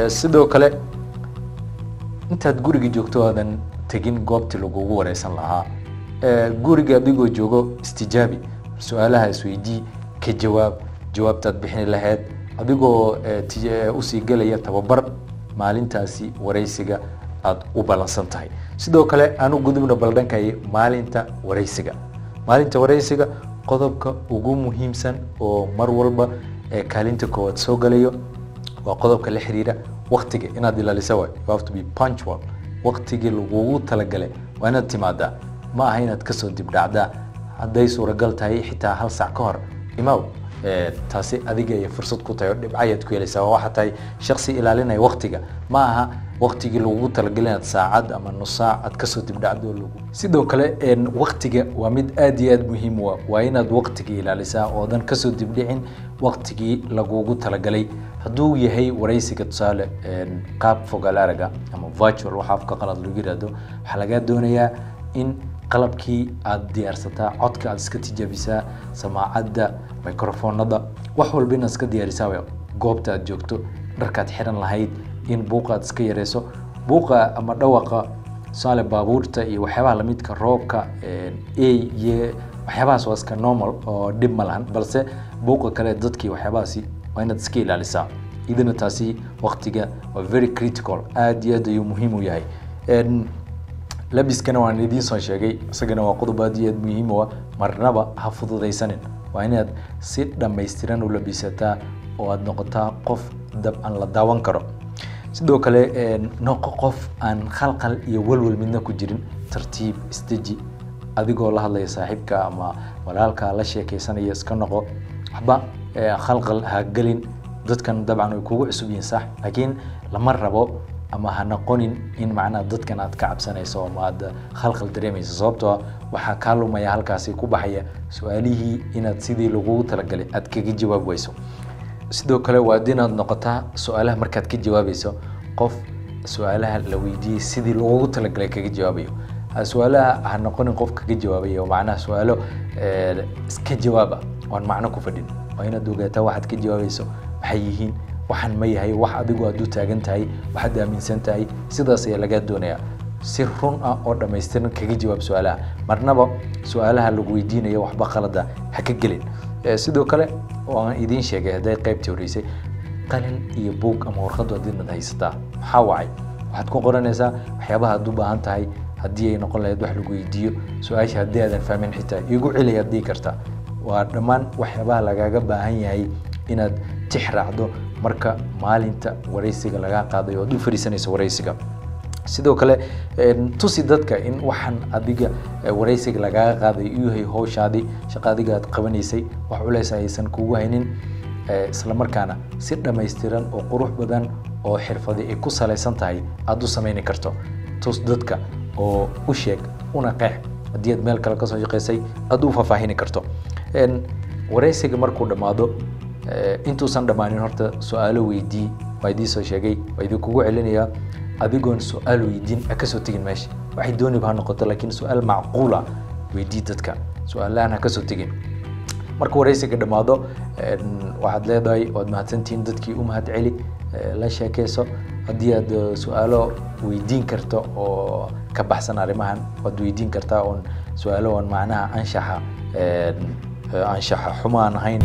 Sidoo kale intaad guriga joogto aadan tegin goobtii lagugu wareysan lahaa, guriga adigoo joogo istijaabi, su-aalaha isweydii, ka jawaab jawaabtaad bixini lahayd adigoo usii gelaya tababar maalintaasi wareysiga aada u balansan tahay. Sidoo kale aanu gudubno bal dhankay maalinta wareysiga. Maalinta wareysiga qodobka ugu muhiimsan oo mar walba ee kaalinta koowaad soo galayo waa qodobka la xiriira waqtiga inaad ilaalisa waay. You have to be punctual. Waqtigii lagugu talagalay waa inaad timaadaa, ma aha inaad kasoo dib dhacdaa. Hadday suuragal tahay xitaa hal sac ka hor imaw. Taasi adiga ay fursad ku tahay oo dhibcayaad ku helaysaa. Waa waxaa tahay shaksi ilaalinaya waqtiga, ma aha waqtigii lagugu talagalay inaad saacad ama nus saac aad kasoo dib dhacdo lagu. Sidoo kale waqtiga waa mid aad iyo aad muhiim u ah. Waa inaad waqtiga ilaalisaa oodan kasoo dibdhicin waqtigii lagugu talagalay. Hadduu yahay wareysiga tusaale qaab fogaal araga ama virtual waxa afka qalad lagu yiraahdo, waxaa lagaa doonayaa in qalabkii aad diyaarsataa, codka aad iska tijaabisaa, samaacadda, microfoonada, wax walba inaad iska diyaarisaa waay. Goobta aad joogto, dharkaad xiran lahayd, in buuqa aad iska yareyso, buuqa ama dhawaqa tusaale baabuurta iyo waxyaabaha lamidka, roobka, iyo waxyaabahaas waa iska normal oo dhib ma lahan, balse buuqa kale dadkii waxyaabahaasi waa inaad iska ilaalisaa. Idina taasi waqtiga waa very critical, aad iyo aad ayuu muhiim u yahay. Labiskana waan idiin soo sheegay, isagana waa qodob aad iyo aad muhiim u ah. Marnaba ha fududaysanin, waa inaad si dhammaystiran u labisataa oo aad noqotaa qof dabcan la daawan karo. Sidoo kale noqo qof aan khalkhal iyo walwal midna ku jirin, tartiib isdeji, adigoo la hadlaya saaxiibka ama walaalka la sheekeysanaya iska noqo, waxba khalkhal ha gelin. Dadkan dabcan way kugu cusub yihiin, sax, laakiin lama rabo ama ha noqonin in macnaha dadkan aad ka cabsanayso ama aad khalkhal dareemayso, sababtoo ah waxaa kaa lumaya halkaasi ku baxaya su-aalihii inaad sidii lagugu talagalay aad kaga jawaab weyso. Sidoo kale waa inaad noqotaa su-aalaha markaad ka jawaabayso qof su-aalaha la weydiiyey sidii loogu talagalay kaga jawaabayo. Su-aalaha ha noqonin qof kaga jawaabayo macnaha su-aalo iska jawaaba oon macno ku fadhin. Waa inaad ogaataa waxaad ka jawaabayso maxay yihiin, waxaan ma yahay wax adigu aad u taagan tahay, waxaad aaminsan tahay, sidaas ayaa lagaa doonayaa. Si run ah oo dhammaystiran kaga jawaab su-aalaha, marnaba su-aalaha lagu weydiinayo waxba qalada ha ka gelin. Sidoo kale waan idiin sheegay hadday qaybtii horeysay, qalin iyo buug ama warqad waad inaad haysataa. Maxaa wacay? Waxaad ku qoranaysaa waxyaabaha aad u baahan tahay. Haddii ay noqon lahayd wax lagu weydiiyo, su-aasha haddii aadan fahmin xitaa igu celi aad dhihi kartaa. Waa dhammaan waxyaabaha lagaaga baahan yahay inaad tix raacdo marka maalinta wareysiga lagaa qaadayo ood u fariisanayso wareysiga. Sidoo kale tusi dadka in waxaan adiga wareysiga lagaaga qaaday uu yahay howshaadii shaqa adiga aad qabanaysay, wax culeys aysan kugu haynin, isla markaana si dhammaystiran oo qurux badan oo xirfadi ay ku salaysan tahay aad u sameyni karto. Tus dadka oo u sheeg una qeex haddii aad meel kale kasoo shaqeysay aad u faahfaahini karto. Wareysiga markuu dhammaado, intuusan dhammaanin horta su-aalo weydii, waa idiin soo sheegay, waa idinkugu celinayaa, adigoon su-aal weydiin ha kasoo tegin meesha, waxay dooniba ha noqoto, laakiin su-aal macquula weydii dadka, su-aalahan ha kasoo tegin. Marka wareysiga dhammaado waxaad leedahay waad mahadsantihiin, dadkii u mahad celi, la sheekeyso. Haddii aad su-aalo weydiin karto oo ka baxsan arrimahan waad weydiin kartaa, oon su-aalo oon macnaha anshaxa xumo aan ahayn.